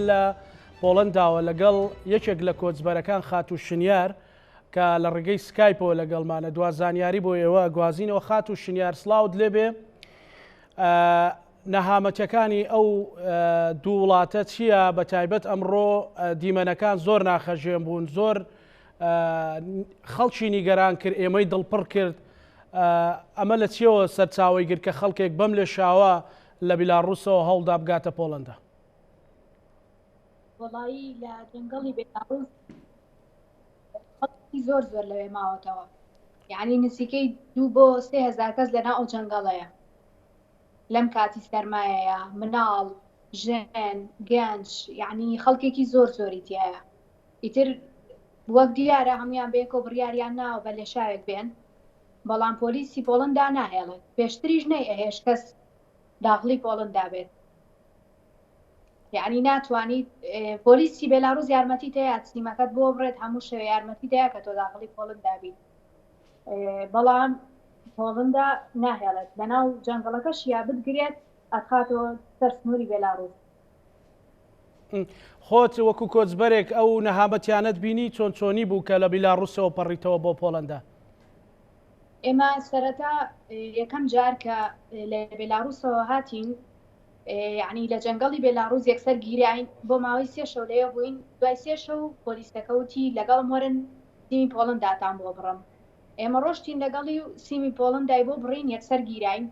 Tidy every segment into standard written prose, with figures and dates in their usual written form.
لە پۆڵەنداوە لەگەڵ یەکێک لە کۆچبەرەکان خاتوو شنیار کە لە ڕێگەی سکایپەوە لەگەڵمانە دوا زانیاری بۆ ئێوە گوازینەوە خاتوو شنیار سڵاوت لێبێ نەهامەتەکانی ئەو دوو وڵاتە چییە بە تایبەت ئەمڕۆ دیمەنەکان زۆر ناخەژێن بوون زۆر خەڵکی نیگەران کرد ئێمەی دڵپڕ کرد ئەمە لە چیەوە سەرچاوی گر کە خەڵکێک بەم لێشاوە لە بیلاڕوسەوە هەوڵدا بگاتە پۆڵندا وەڵایی لە جەنگەڵی بێلاڕوس خەڵکی زۆر زۆر لەوێ ماوەتەوە یعنی نزیکەی دوو بۆ 3000 کەس لەناو ئەو جەنگەڵەیە لەم کاتی سەرمایەیە مناڵ ژن گەنج یعنی خەڵکێکی زۆر زۆری تایە ئیتر وەک دیارە هەمویان بەیەکەوە بڕیاریان ناوە بە لێشاوێک بێن بەڵام پۆلیسی پۆڵندا ناهێڵێت پێشتریش نەی ئەهێش کەس داخلی پۆڵندا بێت یعنی ناتوانیت پۆلیسی بێلاروس یارمەتی تەیات سیمەکەت بۆ بڕێت هەموو شەوێ یارمەتی دەیا کە تۆ داخلی پۆڵندا بیت بەڵام پۆڵندا ناهێڵێت لەناو جەنگەڵەکەشیا بتگرێت ئەتخاتەوە سەر سنووری بێلاروس. خۆت وەکو کۆچبەرێک ئەو نەهامەتیانەت بینی چۆن چۆنی بوو کە لە بیلاڕوسەوە پەڕیتەوە بۆ پۆڵندا؟ ئێمە سەرەتا یەکەم جار کە لە بێلاڕوسەوە هاتین یعنی لە جەنگەڵی بێلاڕوس یەکسەر گیراین بۆ ماوەی سێ شەو لەوێ بووین دوای سێ شەو پۆلیسەکە وتی لەگەڵم وەرن سیمی پۆڵنداتان بۆ بڕم ئێمە ڕۆشتین لەگەڵی و سیمی پۆڵندای بۆ بڕین یەکسەر گیراین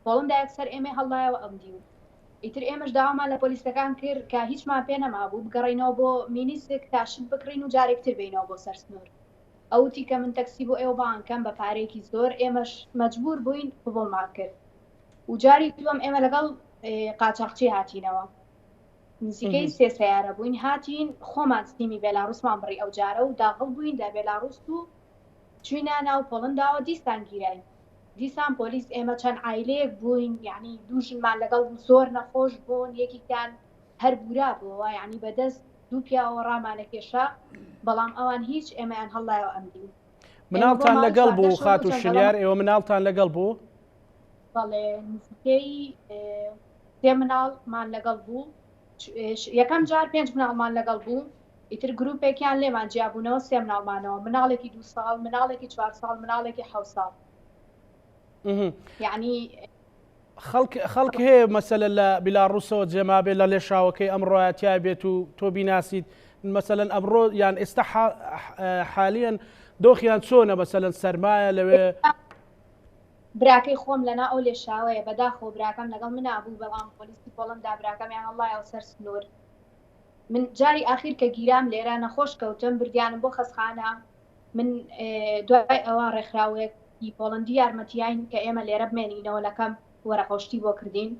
پۆڵندا یەکسەر ئێمەی هەڵدایەوە ئەم دیو ئیتر ئێمەش داوامان لە پۆلیسەکان کرد کە هیچمان پێ نەمابوو بگەڕێینەوە بۆ مینیسک تا شت بکڕین و جارێکتر بێینەوە بۆ سەر سنوور ئەو وتی کە من تەکسی بۆ ئێوە بانگ کەم بە پارەیەکی زۆر ئێمەش مەجبور بووین قبوڵمان کرد و جاری دووەم ئێمە لەگەڵ قاچاقچی هاتینەوە نزیکەی سێ سیارە بووین هاتین خۆمان سیمی بێلاڕوسمان بڕی ئەو جارە و داغڵ بووین لە بێلاڕوس و چوینە ناو پۆڵنداوە دیسان گیراین دیسان پۆلیس ئێمە چەند عایلەیەک بووین یعنی دوو ژنمان لەگەڵ بوو زۆر نەخۆش بوون یەکێکیان هەر بورا بووەوە یعنی بەدەست دوو پیاوەوە ڕامانەکێشا بەڵام ئەوان هیچ ئێمەیان هەڵلایەوە ئەم دیو مناڵتان لەگەڵ بوو خاتوو شنیار ئێوە مناڵتان لەگەڵ بوو؟ بەڵێ نزیکەی سێ مناڵمان لەگەڵ بوو یەکەم جار پێنج مناڵمان لەگەڵ بوو ئیتر گروپێکیان لێمان جیابوونەوە سێ مناڵمانەوە مناڵێکی دو ساڵ مناڵێکی چوار ساڵ مناڵێکی حەو ساڵ یعنی خەڵک خەڵک هەیە مەسەلە لە بیلاڕوسەوە جێمابێ لە لێشاوەکەی ئەمڕۆیە تیا بێت و تۆ بیناسیت مەسەلەن ئەمڕۆ یان ئێستا حالیەن دۆخیان چۆنە مەسەلەن سەرمایە لەوێ براکەی خۆم لەنا ئەو لێشاوەیە بەداخەوە براکەم لەگەڵ منا بوو بەڵام پۆلیسی پۆڵندا براکەمیان هەڵلایەوە سەر سنوور من جاری ئاخیر کە گیرام لێرە نەخۆش کەوتم بردیانم بۆ خەسخانە من دوای ئەوە ڕێکخراوێکی پۆڵندی یارمەتیین کە ئێمە لێرە بمێنینەوە لە کەمپ وەرەقەوشتی بۆ کردین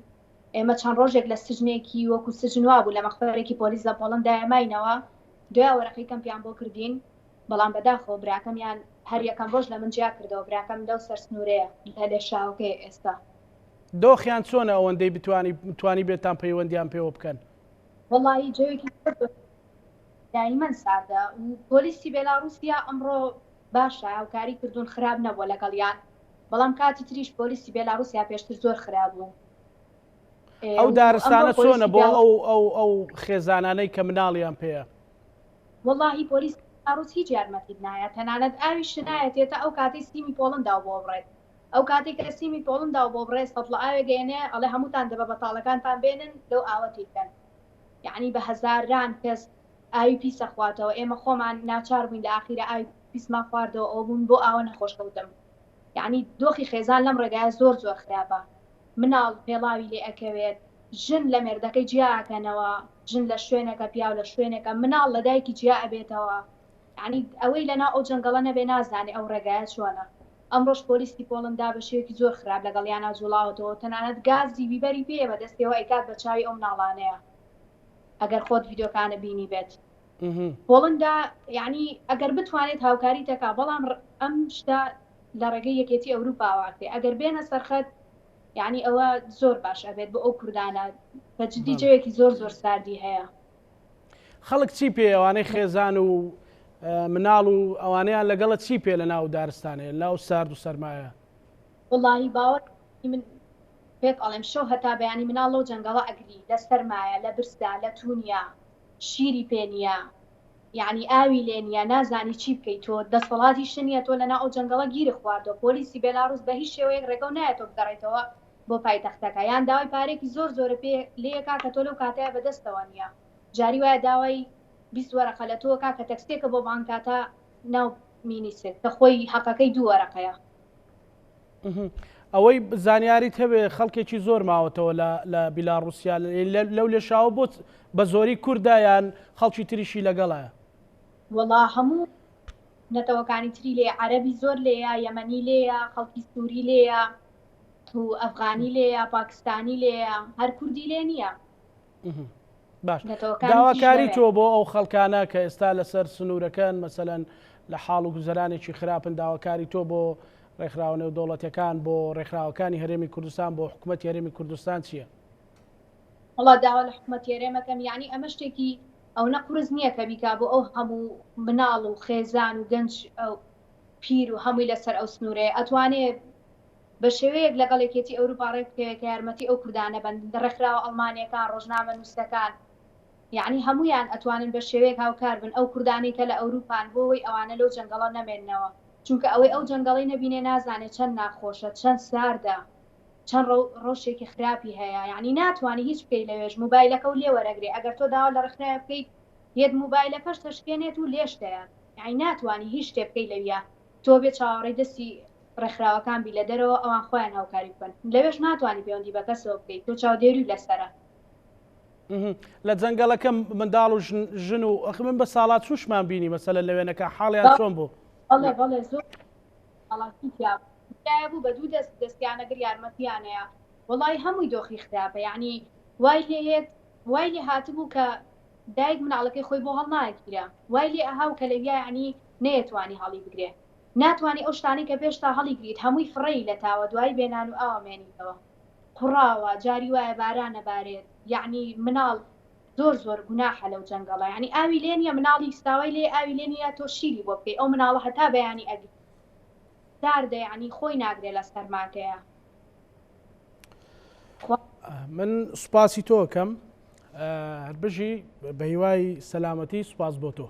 ئێمە چەند ڕۆژێک لە سجنێکی وەکو سجن وابوو لە مەخفەرێکی پۆلیس لە پۆڵندایە ماینەوە دوای وەرەقەی کەمپیان بۆ کردین بەڵام بەداخەوە براکەمیان هەر یەکەم ڕۆژ لە من جیا کردەوە براکەم لەو سەر سنوورەیە لە لێشاوەکەی ئێستا. دۆخیان چۆنە ئەوەندەی بتوانی توانی بێتان پەیوەندیان پێوە بکەن؟ وەڵایی جەوێکی زۆر دایمەن ساردە و پۆلیسی بێلاڕوسیا ئەمڕۆ باشە هاوکاری کردوون خراپ نەبووە لەگەڵیان بەڵام کاتی تریش پۆلیسی بێلاڕوسیا پێشتر زۆر خراپ بوو. ئەو دارستانە چۆنە بۆ ئەو ئەو ئەو خێزانانەی کە مناڵیان پێیە؟ وەڵاهی پۆلیس بێلاڕوس هیچ یارمەتیت نایە تەنانەت ئاویش نایەتێتە ئەو کاتەی سیمی پۆڵنداو بۆ بڕێت ئەو کاتەی کە سیمی پۆڵنداو بۆ بڕێ سەتڵە ئاوێک ئەیەنێ ئەڵێ هەمووتان دەبە بەتاڵەکانتان بێنن لەو ئاوە تیکەن یەعنی بە هەزاران کەس ئاوی پیس ئەخواتەوە ئێمە خۆمان ناچار بووین لە ئاخیرا ئاوی پیسمان خواردەوە ئەوە بوون بۆ ئاوە نەخۆش کەوتم یەعنی دۆخی خێزان لەم ڕێگایە زۆر زۆر خراپە مناڵ پێڵاوی لێ ئەکەوێت ژن لە مێردەکەی جیا ئەکەنەوە ژن لە شوێنێکە پیاو لە شوێنێکە مناڵ لە دایکی جیا ئەبێتەوە یەعنی ئەوەی لەناو ئەو جەنگەڵە نەبێ نازانێ ئەو ڕێگایە چۆنە ئەمڕۆش پۆلیسی پۆڵندا بە شێوەیەکی زۆر خراپ لەگەڵیانا جوڵاوەتەوە، تەنانەت گازی بیبەری پێیە بە دەستیەوە ئەیکات بە چاوی ئەو مناڵانەیا ئەگەر خۆت ڤیدیۆکانە بینیبێت. پۆڵندا یەعنی ئەگەر بتوانێت هاوکاری دەکا بەڵام ئەم شتە لە ڕێگەی یەکێتی ئەوروپاوە ئەکرێ ئەگەر بێنە سەرخەت یەعنی ئەوە زۆر باش ئەبێت بۆ ئەو کوردانە بە جدی جەوێکی زۆر زۆر ساردی هەیە. خەڵک چی پێ ئەوانەی خێزان و مناڵ و ئەوانەیان لەگەڵە چی پێ لە ناو دارستانەیە لەو سارد و سەرمایە؟ وەڵاهی باوەڕ من پێت ئەڵێم شەو هەتا بەیانی مناڵ لەو جەنگەڵە ئەگری لە سەرمایە لە برسا لە تونیا. شیری پێ نییە یەعنی ئاوی لێ نییە نازانی چی بکەی تۆ دەسەڵاتیشت نییە تۆ لەناو ئەو جەنگەڵە گیرت خواردوە پۆلیسی بێلاڕوس بە هیچ شێوەیەک ڕێگەو نایە تۆ بگەڕێیتەوە بۆ پایتەختەکە یان داوای پارەیەکی زۆر زۆرە پێ لێیەکا کە تۆ لەو کاتەیا بەدەستەوە نییە جاری وایە داوای 20 وەرەقە لە تۆ کا کە تەکسیەکە بۆ بانکاتە ناو مینیسک کە خۆی حەقەکەی دوو وەرەقەیە. ئەوەی زانیاریت هەبێ خەڵکێکی زۆر ماوەتەوە لە بیلاڕوسیا لەو لێشاوە بۆ بە زۆری کوردە یان خەڵکی تریشی لەگەڵە؟ وەڵا هەموو نەتەوەکانی تری لێ عەرەبی زۆر لێیە یەمەنی لێیە خەڵکی سووری لێیە و ئەفغانی لێیە پاکستانی لێیە هەر کوردی لێ نییە. باش داواکاری تۆ بۆ ئەو خەڵکانە کە ئێستا لەسەر سنوورەکەن مەسەەن لە حاڵ و گوزەرانێکی خراپن داواکاری تۆ بۆ ڕێکخراوە نێودەوڵەتەکان بۆ ڕێکخراوەکانی هەرێمی کوردستان بۆ حکوومەت هەرێمی کوردستان چییە؟ وڵا داوا لە حکوومەت هەرێمەکەم یعنی ئەمە شتێکی ئەو نە قورس نییە کە بیکا بۆ ئەو هەموو مناڵ و خێزان و گەنج ئەو پیر و هەمووی لەسەر ئەو سنوورەیە ئەتوانێ بە شێوەیەک لەگەڵ یەکێتی ئەوروپا ڕێک بکەوێت کە یارمەتی ئەو کوردانە بەن، ڕێکخراوە ئەڵمانیەکان، ڕۆژنامەنووسەکان، یەعنی هەموویان ئەتوانن بە شێوەیەک هاوکار بن ئەو کوردانەی کە لە ئەوروپان بۆ ئەوەی ئەوانە لەو جەنگەڵە نەمێننەوە، چونکە ئەوەی ئەو جەنگەڵەی نەبینێ نازانێ چەند ناخۆشە، چەند ساردە، چەند ڕەوشێکی خراپی هەیە، یەعنی ناتوانی هیچ بکەی لەوێش، موبایلەکەو لێ وەرەگرێ، ئەگەر تۆ داوا لە ڕێکخراوێ بکەیت یەت موبایلەکەش دەشکێنێت و لێش دەیات، یەعنی ناتوانی هیچ شتێ بکەی لەویا، تۆ بێ چاوەڕێی دەستی ڕێکخراوەکان بی لە دەرەوە ئەوان خۆیان هاوکاری بکەن لەوێش ناتوانی پەیوەندی بە کەسەوە بکەیت تۆ چاودێری لەسەرە. لە جەنگەڵەکە منداڵ و ژن و ئەخ من بە ساڵات چوشمان بینی مەسەلەن لە وێنەکە حاڵیان چۆن بوو؟ بەڵێ بەڵێ زۆر ساڵاتی تیا بوو بە دوو دەست دەستیانەگر یارمەتیانەیە وەڵی هەمووی دۆخی خراپە یعنی وای لێ وای لێ هاتبوو کە دایک مناڵەکەی خۆی بۆ هەڵناگیرا وای لێ ئەها و کە لەویا یعنی نەیەتوانی هەڵی بگرێ ناتوانی ئەو شتانەی کە پێشتا هەڵیگریت هەمووی فڕێی لە تاوە دوایی بێ نان و ئاوە مێنیتەوە قوڕاوە جاری وایە باران ئەبارێت یەعنی مناڵ زۆر زۆر گوناحە لەو جەنگەڵە یەعنی ئاوی لێ نیە مناڵی ساوای لێ ئاوی لێ نیە تۆ شیری بۆ بکەی ئەو مناڵە هەتا بەیانی ئەگری ساردە یەعنی خۆی ناگرێ لە سەرماکەیە. من سوپاسی تۆ کەم هەر بژی بە هیوای سەلامەتی سوپاس بۆ تۆ.